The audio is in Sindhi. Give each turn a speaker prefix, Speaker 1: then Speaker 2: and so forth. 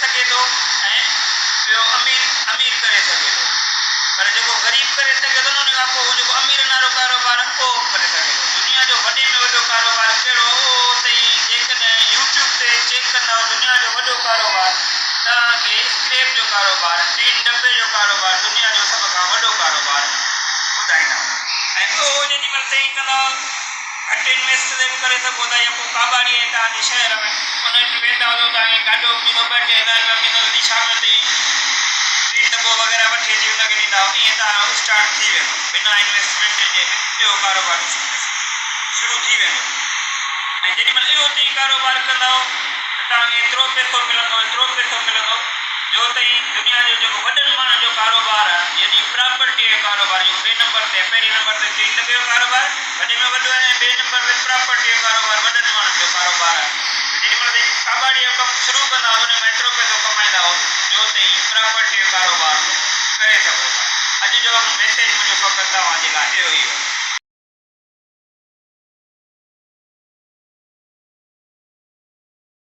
Speaker 1: سگهي ٿو ۽ ٻيو امير امير ڪري سگهي ٿو پر جيڪو غريب ڪري سگهي ٿو نه ان کان پوء هو جيڪو اميرن وارو ڪاروبار آهي اهو به ڪري سگهي ٿو. دنيا جو وڏي ۾ وڏو ڪاروبار ڪهڙو آهي اهو توهين جيڪڏهن يوٽيوب تي چيڪ ڪندؤ دنيا جو وڏو ڪاروبار توهان کي اسڪريپ جو ڪاروبار ٽين ڊٻي جو ڪاروبار دنيا جو سڀ کان وڏو ڪاروبار ٻڌائيندا ۽ اهو جيڏي مهل توهين ڪندؤ گهٽ انويسٽ تي به ڪري سگهو ٿا يا ڪو ڪاٻاڙي آهي توهان جي شهر ۾ ان وٽ ويندا هجو توهان کي گاڏو به ڏيندو ٻه ٽي هزار رپيا به ڏيندو ته شام جو توهين ٽين ڊٻو وغيره وٺي اچي ان کي ڏيندا ائين توهان جو اسٽارٽ ٿي ويندو بنا انويسٽمينٽ جي به اهو ڪاروبار شروع ٿي ويندو ۽ جيڏي مهل اهو توهين ڪاروبار ڪندؤ ته توهان کي ايترو پئسو ملندو ايترو پئسو ملندو جو توهين دنيا جو جيڪو وڏن ماڻهن جو ڪاروبار آهي يعني پراپرٽي جو ڪاروبار جيڪو ٻئي نمبر تي آهي پهرين نمبر تي ٽين ڊٻي جو ڪاروبار وڏي ۾ وڏو آهي ۽ ٻئي نمبر تي پراپرٽي جو ڪاروبار وڏن ماڻهن جو ڪاروبار آهي ته جيڏي مهل توهين ڪاٻاڙي جو ڪم شروع ڪندا ان مان ايترو پئسو ڪمائيندا جو توهين پراپرٽي جو ڪاروبار به ڪري سگهو ٿا. اڄ جو ميسيج منهنجو فقط توهان جي لاء اهو ئي هو.